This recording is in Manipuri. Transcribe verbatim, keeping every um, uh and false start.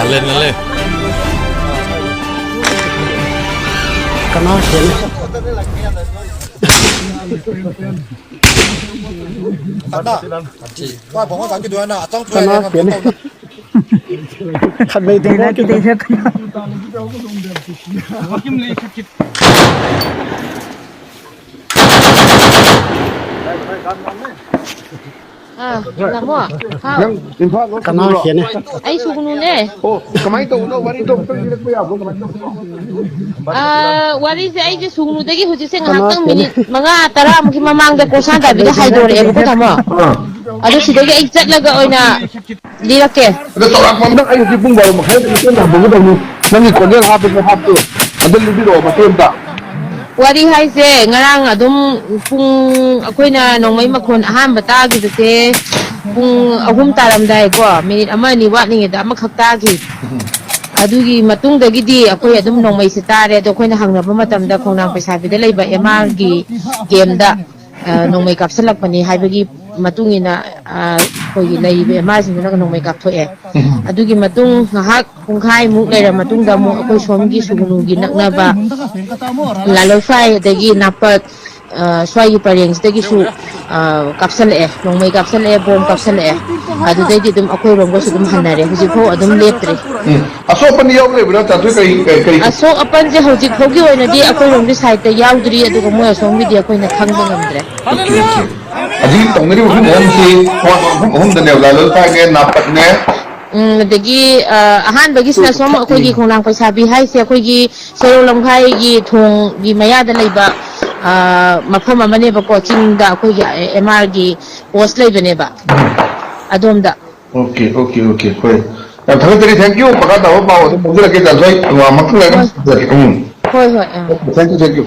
ꯂꯩ, ꯂꯩ꯫ ꯀꯅꯥ ꯁꯦꯟꯅ? ꯀꯅꯥ ꯁꯦꯟꯅ? ꯈꯠꯂꯩ ꯇꯧꯅ꯫ ꯑꯥ, ꯇꯥꯃꯣ꯫ ꯍꯥꯎ꯫ ꯅꯪ ꯏꯝꯐꯥꯜ ꯂꯣ ꯀꯅꯥ ꯁꯨꯗ꯭ꯔꯣ? ꯁꯦꯟꯅ? ꯑꯩ ꯁꯨꯒꯅꯨꯅꯦ꯫ ꯑꯣ, ꯀꯃꯥꯏꯅ ꯇꯧꯕꯅꯣ? ꯋꯥꯔꯤꯗꯣ ꯑꯝꯇꯪ ꯂꯤꯔꯛꯄ ꯌꯥꯕ꯭ꯔꯣ? ꯀꯃꯥꯏꯅ ꯇꯧꯕꯅꯣ? ꯑꯥ, ꯋꯥꯔꯤꯁꯦ ꯑꯩꯁꯦ ꯁꯨꯒꯅꯨꯗꯒꯤ ꯍꯧꯖꯤꯛꯁꯦ ꯀꯅꯥ ꯉꯥꯏꯍꯥꯛꯇꯪ ꯁꯦꯟꯅ? ꯃꯤꯅꯤꯠ ꯃꯉꯥ ꯇꯔꯥꯃꯨꯛꯀꯤ ꯃꯃꯥꯡꯗ ꯀꯣꯁꯥꯟ ꯇꯥꯕꯤꯗ ꯍꯥꯏꯗꯣꯔꯛꯑꯦꯕꯀꯣ, ꯇꯥꯃꯣ꯫ ꯑꯥ꯫ ꯑꯗꯨ ꯁꯤꯗꯒꯤ ꯑꯩ ꯆꯠꯂꯒ ꯑꯣꯏꯅ ꯂꯤꯔꯛꯀꯦ꯫ ꯑꯗꯣ ꯆꯥꯎꯔꯥꯛꯄ ꯑꯝꯇꯪ ꯑꯩ ꯍꯧꯖꯤꯛ ꯄꯨꯡ ꯕꯥꯔꯣ ꯃꯈꯥꯏꯗ ꯃꯇꯦꯡ ꯄꯥꯡꯕꯤꯒꯗꯕꯅꯤ꯫ ꯅꯪꯒꯤ ꯈꯣꯟꯖꯦꯜ ꯍꯥꯞꯄꯁꯨ ꯍꯥꯞꯇꯦ꯫ ꯑꯗꯨ ꯂꯤꯕꯤꯔꯛꯑꯣ ꯃꯇꯦꯡ ꯑꯝꯇ꯫ ꯋꯥꯔꯤ ꯍꯥꯏꯁꯦ ꯉꯔꯥꯡ ꯑꯗꯨꯝ ꯄꯨꯡ, ꯑꯩꯈꯣꯏꯅ ꯅꯣꯡꯃꯩ ꯃꯈꯣꯟ ꯑꯍꯥꯟꯕ ꯇꯥꯈꯤꯕꯁꯦ ꯄꯨꯡ ꯑꯍꯨꯝ ꯇꯥꯔꯝꯗꯥꯏꯀꯣ, ꯃꯤꯅꯤꯠ ꯑꯃ ꯑꯅꯤ ꯋꯥꯠꯂꯤꯉꯩꯗ ꯑꯃꯈꯛ ꯇꯥꯈꯤ꯫ ꯑꯗꯨꯒꯤ ꯃꯇꯨꯡꯗꯒꯤꯗꯤ ꯑꯩꯈꯣꯏ ꯑꯗꯨꯝ ꯅꯣꯡꯃꯩꯁꯦ ꯇꯥꯔꯦ꯫ ꯑꯗꯣ ꯑꯩꯈꯣꯏꯅ ꯍꯪꯅꯕ ꯃꯇꯝꯗ ꯈꯣꯡꯅꯥꯡ ꯄꯩꯁꯥꯕꯤꯗ ꯂꯩꯕ ꯑꯦꯝ ꯑꯥꯔꯒꯤ ꯀꯦꯝꯗ, ꯑ, ꯅꯣꯡꯃꯩ ꯀꯥꯞꯁꯤꯜꯂꯛꯄꯅꯤ ꯍꯥꯏꯕꯒꯤ ꯃꯇꯨꯡ ꯏꯟꯅ, ꯑ, ꯑꯩꯈꯣꯏꯒꯤ ꯂꯩꯔꯤꯕ ꯑꯦꯝ ꯑꯥꯔꯁꯤꯡꯗꯨꯅ ꯅꯣꯡꯃꯩ ꯀꯥꯞꯊꯣꯛꯑꯦ꯫ ꯑꯗꯨꯒꯤ ꯃꯇꯨꯡ ꯉꯥꯏꯍꯥꯛ ꯄꯨꯡꯈꯥꯏꯃꯨꯛ ꯂꯩꯔ ꯃꯇꯨꯡꯗ ꯑꯃꯨꯛ ꯑꯩꯈꯣꯏ ꯁꯣꯝꯒꯤ ꯁꯨꯒꯅꯨꯒꯤ ꯅꯛꯅꯕ ꯂꯥꯂꯣꯡꯐꯥꯏ ꯑꯗꯒꯤ ꯅꯥꯄꯛ, ꯑ, ꯁ꯭ꯋꯥꯏꯒꯤ ꯄꯔꯦꯡꯁꯤꯗꯒꯤꯁꯨ, ꯑ, ꯀꯥꯞꯁꯜꯂꯛꯑꯦ, ꯅꯣꯡꯃꯩ ꯀꯥꯞꯁꯜꯂꯛꯑꯦ, ꯕꯣꯝ ꯀꯥꯞꯁꯜꯂꯛꯑꯦ꯫ ꯑꯗꯨꯗꯩꯗꯤ ꯑꯗꯨꯝ ꯑꯩꯈꯣꯏꯔꯣꯝꯒꯁꯨ ꯑꯗꯨꯝ ꯍꯟꯅꯔꯦ, ꯍꯧꯖꯤꯛꯐꯥꯎ ꯑꯗꯨꯝ ꯂꯦꯞꯇ꯭ꯔꯤ꯫ ꯎꯝ꯫ ꯑꯁꯣꯛ ꯑꯄꯟ ꯌꯥꯎ ꯂꯩꯕ꯭ꯔꯥ? ꯆꯥꯊꯣꯛ ꯀꯔꯤ, ꯀꯔꯤ, ꯀꯔꯤ? ꯑꯁꯣꯛ ꯑꯄꯟꯁꯦ ꯍꯧꯖꯤꯛ ꯐꯥꯎꯒꯤ ꯑꯣꯏꯅꯗꯤ ꯑꯩꯈꯣꯏꯔꯣꯝꯒꯤ ꯁꯥꯏꯠꯇ ꯌꯥꯎꯗ꯭ꯔꯤ, ꯑꯗꯨꯒ ꯃꯣꯏ ꯑꯁꯣꯝꯒꯤꯗꯤ ꯑꯩꯈꯣꯏꯅ ꯈꯪꯕ ꯉꯝꯗ꯭ꯔꯦ꯫ Okay, okay. ꯍꯧꯖꯤꯛ ꯇꯧꯅꯔꯤꯕ ꯃꯐꯝ ꯑꯍꯨꯝꯁꯤ ꯃꯐꯝ ꯑꯍꯨꯝꯗꯅꯦꯕ, ꯂꯥꯂꯣꯡꯐꯥꯏꯅꯦ, ꯅꯥꯄꯛꯅꯦ꯫ ꯎꯝ, ꯑꯗꯒꯤ, ꯑ, ꯑꯍꯥꯟꯕꯒꯤꯁꯤꯅ ꯁꯣꯝ ꯑꯩꯈꯣꯏꯒꯤ ꯈꯣꯡꯅꯥꯡ ꯄꯩꯁꯥꯕꯤ ꯍꯥꯏꯁꯦ ꯑꯩꯈꯣꯏꯒꯤ ꯁꯦꯔꯧ ꯂꯝꯈꯥꯏꯒꯤ ꯊꯣꯡꯒꯤ ꯃꯌꯥꯗ ꯂꯩꯕ, ꯑ, ꯃꯐꯝ ꯑꯃꯅꯦꯕꯀꯣ, ꯆꯤꯡꯗ ꯑꯩꯈꯣꯏꯒꯤ ꯑꯦꯝ ꯑꯥꯔꯒꯤ ꯄꯣꯁ ꯂꯩꯕꯅꯦꯕ, ꯑꯗꯣꯝꯗ꯫ ꯑꯣꯀꯦ, ꯑꯣꯀꯦ, ꯑꯣꯀꯦ, ꯍꯣꯏ꯫ ꯌꯥꯝ ꯊꯥꯒꯠꯆꯔꯤ, thank you꯫ ꯃꯈꯥ ꯇꯥꯕ ꯄꯥꯎ ꯑꯗꯨꯝ ꯐꯥꯎꯖꯔꯛꯀꯦ, ꯇꯥꯖꯣꯏ꯫ ꯑ, ꯃꯇꯨꯡ ꯂꯩꯔꯒ ꯍꯣꯏ꯫ ꯐꯥꯎꯖꯔꯛꯀꯦ꯫ ꯎꯝ꯫ ꯍꯣꯏ, ꯍꯣꯏ, ꯑꯥ꯫ Thank you, thank you꯫